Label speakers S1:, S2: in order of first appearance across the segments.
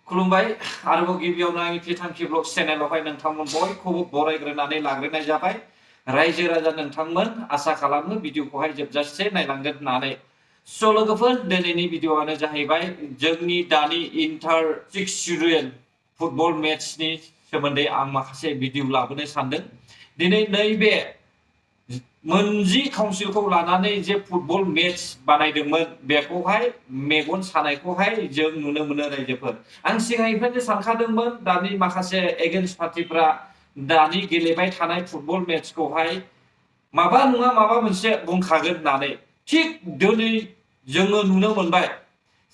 S1: खुलुमबाय आरोबाव गिबियावनो आंनि P3P ब्लग चेनेलावहाय नोंथांमोन बयखौबो बरायग्रोनानै लाग्रोनाय जाबाय रायजो राजा नोंथांमोन आसा खालामो भिडिअखौहाय जोबजासे नायलांगोन होननानै स' लोगोफोर दिनैनि भिडिअआनो जाहैबाय जोंनि दानि इन्टार 6 सिडुल फुटबल मेट्सनि सोमोन्दै आं माखासे भिडिअ लाबोनो सानदों दिनै नैबे मोनजि काउन्सिलखौ लानानै जे फुटबल मेट्स बानायदोंमोन बेखौहाय मेगन सानायखौहाय जों नुनो मोनो रायजोफोर आं सिगांनिफ्रायनो सानखादोंमोन दानि माखासे एगेन्स्ट पार्टिफ्रा दानि गेलेबाय थानाय फुटबल मेट्सखौहाय माबा नङा माबा मोनसे बुंखागोन होननानै थिग दिनै जोङो नुनो मोनबाय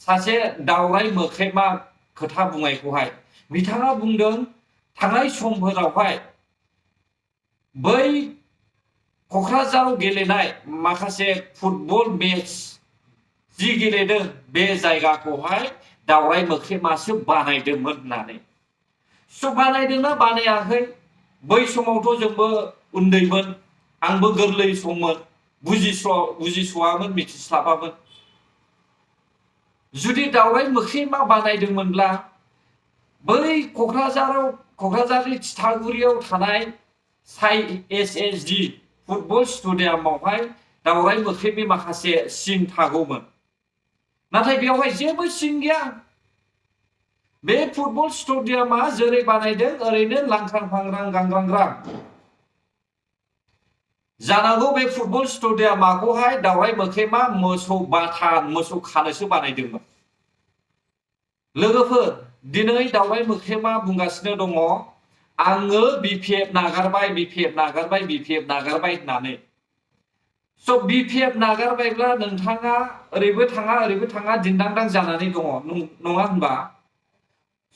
S1: सासे दावराय मोख्रेबा खोथा बुंनायखौहाय बिथाङा बुंदों थांनाय समफोरावहाय बै क'क्राझाराव गेलेनाय माखासे फुटबल मेट्स जि गेलेदों बे जायगाखौहाय दावराय मोख्रेबासो बानायदोंमोन होननानै स' बानायदोंना बानायाखै बै समावथ' जोंबो उन्दैमोन आंबो गोरलै सममोन बुजिस'वामोन मिथिस्लाबामोन जुदि दावराय मोख्रेबा बानायदोंमोनब्ला बै क'क्राझारनि थिथागुरियाव थानाय साइ SSD फुटबल स्टेडियामावहाय दावराय मोख्रेबनि माखासे सिन थागौमोन नाथाय बेवहाय जेबो सिन गैया बे फुटबल स्टेडियामा जेरै बानायदों ओरैनो लांख्रां फांग्रां गांग्रांग्रां जानांगौ बे फुटबल स्टेडियामाखौहाय दावराय मोख्रेबा मोसौ बाथा मोसौ खानोसो बानायदोंमोन लोगोफोर दिनै दावराय मोख्रेबा बुंगासिनो दङ आङो BPF नागारबाय होननानै स' BPF नागारबायब्ला नोंथाङा ओरैबो थाङा दिन्दांदां जानानै दङ नङा होनबा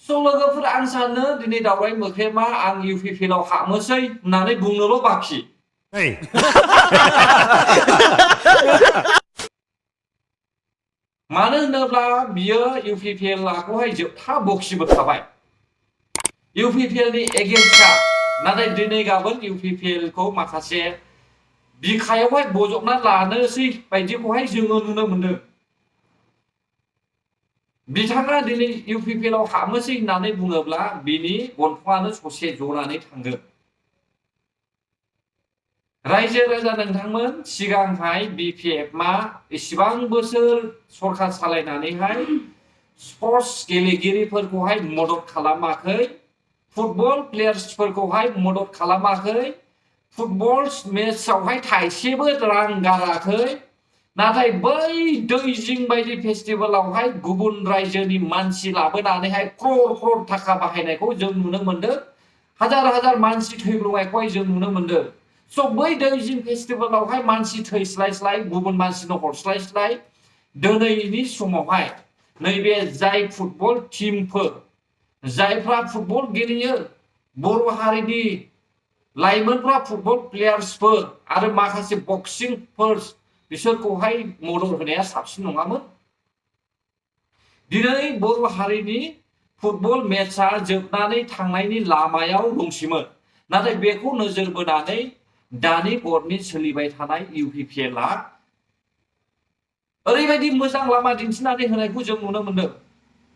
S1: स' लोगोफोर आं सानो दिनै दावराय मोख्रेबा आं UPPL आव हाबनोसै होननानै बुंनोल' बाखि मानो होनोब्ला बियो UPPLखौहाय जोबथा बक्सिबो थाबाय UPPLनि एगेन्स्टआ नाथाय दिनै गाबोन UPPLखौ माखासे बिखायावहाय बजबना लानोसै बायदिखौहाय जोङो नुनो मोनदों बिथाङा दिनै UPPL आव हाबनोसै होननानै बुङोब्ला बिनि गन्थङानो ससे जनानै थांगोन रायजो राजा नोंथांमोन सिगांहाय BPFआ इसिबां बोसोर सरखार सालायनानैहाय स्पर्ट्स गेलेगिरिफोरखौहाय मदद खालामाखै फुटबल प्लेयार्सफोरखौहाय मदद खालामाखै फुटबल मेचआवहाय थाइसेबो रां गाराखै नाथाय बै दैजिं बायदि फेस्टिभेलावहाय गुबुन रायजोनि मानसि लाबोनानैहाय क्रर थाखा बाहायनायखौ जों नुनो मोनदों हाजार मानसि थैब्रंनायखौहाय जों नुनो मोनदों स' बै दैजिं फेस्टिभेलावहाय मानसि थैस्लाय गुबुन मानसिनो हरस्लाय दिनैनि समावहाय नैबे जाय फुटबल टीमफोर जायफ्रा फुटबल गेलेयो बर' हारिनि लाइमोनफ्रा फुटबल प्लेयार्सफोर आरो माखासे बक्सिंफोर बिसोरखौहाय मदद होनाया साबसिन नङामोन दिनै बर' हारिनि फुटबल मेचआ जोबनानै थांनायनि लामायाव दंसिमोन नाथाय बेखौ नोजोर बोनानै दानि गभर्नमेन्ट सोलिबाय थानाय UPPLआ ओरैबायदि मोजां लामा दिन्थिनानै होनायखौ जों नुनो मोनदों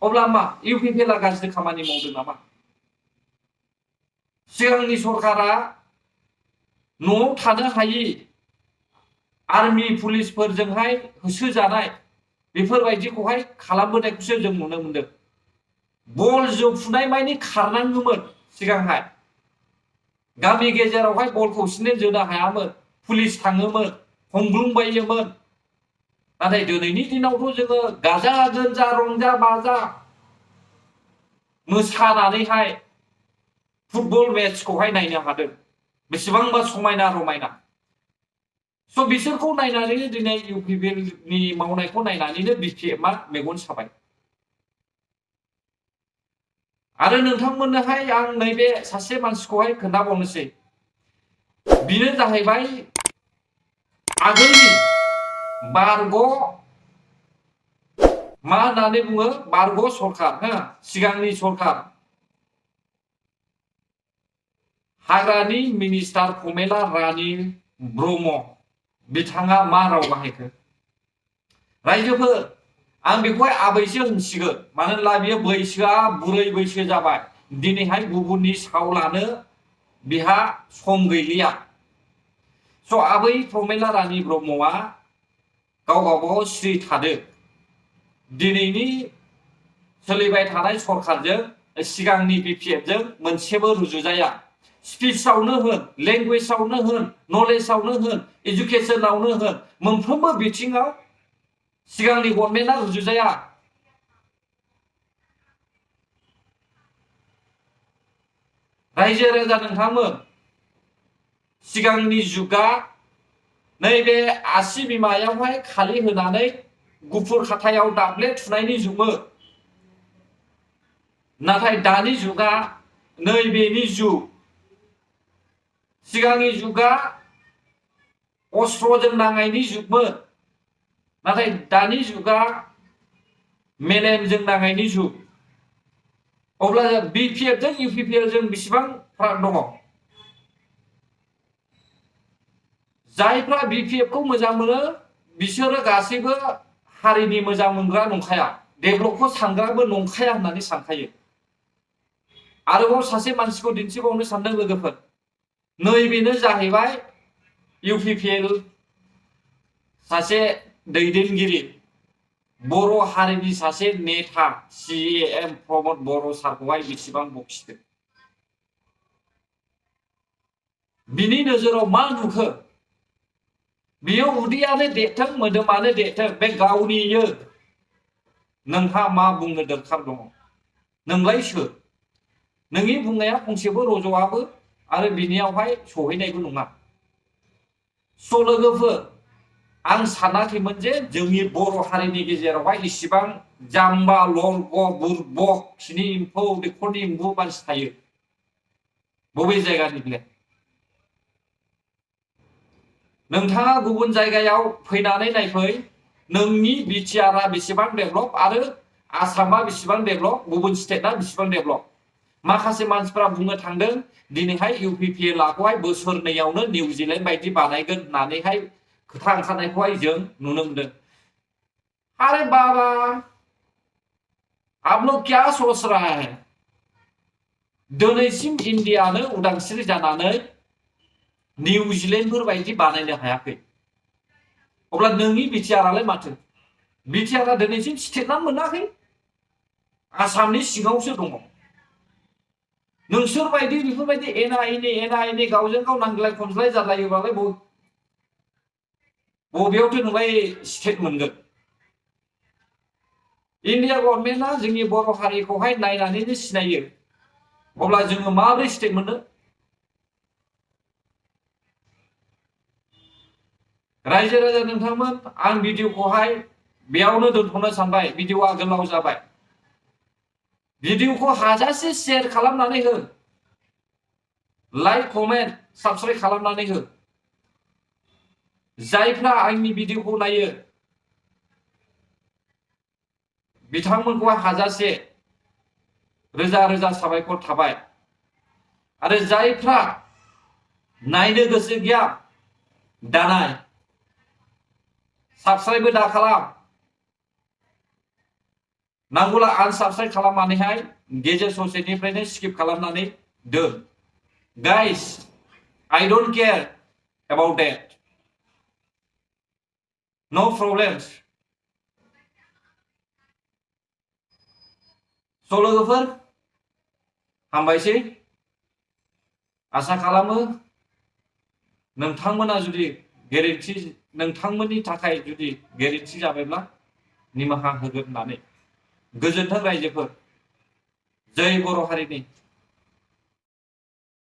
S1: अब्ला मा UPPLआ गाज्रि खामानि मावदों नामा सिगांनि सरकारा न'आव थानो हायि आर्मि पुलिसफोरजोंहाय होसोजानाय बेफोरबायदिखौहाय खालामबोनायखौसो जों नुनो मोनदों बल जोफुनाय मानि खारनांगौमोन सिगांहाय गामि गेजेरावहाय बलखौ सिनो जोनो हायामोन पुलिस थाङोमोन हमग्लुंबायोमोन नाथाय दिनैनि दिनावथ' जोङो गाजा गोमजा रंजा बाजा मोसानानैहाय फुटबल मेचखौहाय नायनो हादों बेसेबांबा समायना रमायना स' बिसोरखौ नायनानैनो दिनै UPPLनि मावनायखौ नायनानैनो BPFआ मेगन साबाय आरो नोंथांमोननोहाय आं नैबे सासे मानसिखौहाय खोन्थाबावनोसै बिनो जाहैबाय आगोलनि बारग' मा होननानै बुङो बारग' सरखार सिगांनि सरखार हाग्रानि मिनिस्टार कमला रानी ब्रह्म बिथाङा मा राव बाहायखो रायजोफोर आं बेखौहाय आबैसो होनसिगोन मानो होनब्ला बियो बैसोआ बुरै बैसो जाबाय दिनैहाय गुबुननि साव लानो बिहा सम गैलिया स' आबै प्रमेला रानि ब्रह्मआ गावबागाव स्रि थादो दिनैनि सोलिबाय थानाय सरखारजों सिगांनि बिपिएफजों मोनसेबो रुजुजाया स्पिचआवनो होन लेंगुवेजआवनो होन नलेजआवनो होन एजुकेसनावनो होन मोनफ्रोमबो बिथिङाव सिगांनि गभर्नमेन्टआ रुजुजाया रायजो राजा नोंथांमोन सिगांनि जुगा नैबे आसि बिमायावहाय खालि होनानै गुफुर खाथायाव दाब्ले थुनायनि जुगमोन नाथाय दानि जुगा नैबेनि जुग सिगांनि जुगा अस्त्रजों नांनायनि जुगमोन नाथाय दानि जुगा मेलेमजों नांनायनि जुग अब्ला बिपिएफजों इउपिपिएलजों बेसेबां फाराग दङ जायफ्रा बिपिएफखौ मोजां मोनो बिसोरो गासैबो हारिनि मोजां मोनग्रा नंखाया डेभेलपखौ सानग्राबो नंखाया होननानै सानखायो आरोबाव सासे मानसिखौ दिन्थिबावनो सानदों लोगोफोर नैबेनो जाहैबाय इउपिपिएल सासे दैदेनगिरि बर' हारिनि सासे नेता सिएम प्रमद बर' सारखौहाय बेसेबां बखिदों बिनि नोजोराव मा नुखो बियो उदैयानो देथों मोदोमानो देथों बे गावनियो नोंहा मा बुंनो दरखार दङ नोंलाय सोर नोंनि बुंनाया फंसेबो रज'आबो आरो बिनियावहाय सहैनायबो नङा स' लोगोफोर आं सानाखैमोन जे जोंनि बर' हारिनि गेजेरावहाय इसिबां जाम्बा लंग बुरबक खिनि एम्फौ दैखरनि एम्बु मानसि थायो बबे जायगानिफ्राय नोंथाङा गुबुन जायगायाव फैनानै नायफै नोंनि बिटिआरआ बेसेबां डेभेलप आरो आसामा बेसेबां डेभेलप गुबुन स्टेटआ बेसेबां डेभेलप माखासे मानसिफ्रा बुंनो थांदों दिनैहाय इउपिपिएलखौहाय बोसोरनैयावनो निउजिलेन्ड बायदि बानायगोन होननानैहाय खोथा ओंखारनायखौहाय जों नुनो मोनदों अरे बाबा आप लोग क्या सोच रहा है दिनैसिम इन्डियानो उदांस्रि जानानै निउजिलेन्डफोर बायदि बानायनो हायाखै अब्ला नोंनि बिटिआरआलाय माथो बिटिआरआ दिनैसिम स्टेटआ मोनाखै आसामनि सिङावसो दङ नोंसोर बायदि बेफोरबायदि एना एनि गावजों गाव नांज्लाय खमज्लाय जालायोबालाय बबेयावथो नोंलाय स्टेट मोनगोन इन्डिया गभर्नमेन्टआ जोंनि बर' हारिखौहाय नायनानैनो सिनायो अब्ला जोङो माबोरै स्टेट मोनो रायजो राजा नोंथांमोन आं भिडिअखौहाय बेयावनो दोनथ'नो सानबाय भिडिअआ गोलाव जाबाय भिडिअखौ हाजासे शेयार खालामनानै हो लाइक कमेन्ट साबस्क्राइब खालामनानै हो जायफ्रा आंनि भिडिअखौ नायो बिथांमोनखौ हाजासे रोजा रोजा साबायखर थाबाय आरो जायफ्रा नायनो गोसो गैया दानाय साबस्क्राइबबो दा खालाम नांगौला आनसाबस्क्राइब खालामनानैहाय गेजेर ससेनिफ्रायनो स्किप खालामनानै दोन guys I don't care about that no problems स' लोगोफोर हामबायसै आसा खालामो नोंथांमोना जुदि गेरेन्थि नोंथांमोननि थाखाय जुदि गेरेन्थि जाबायब्ला निमाहा होगोन होननानै गोजोन्थों रायजोफोर जय बर' हारिनि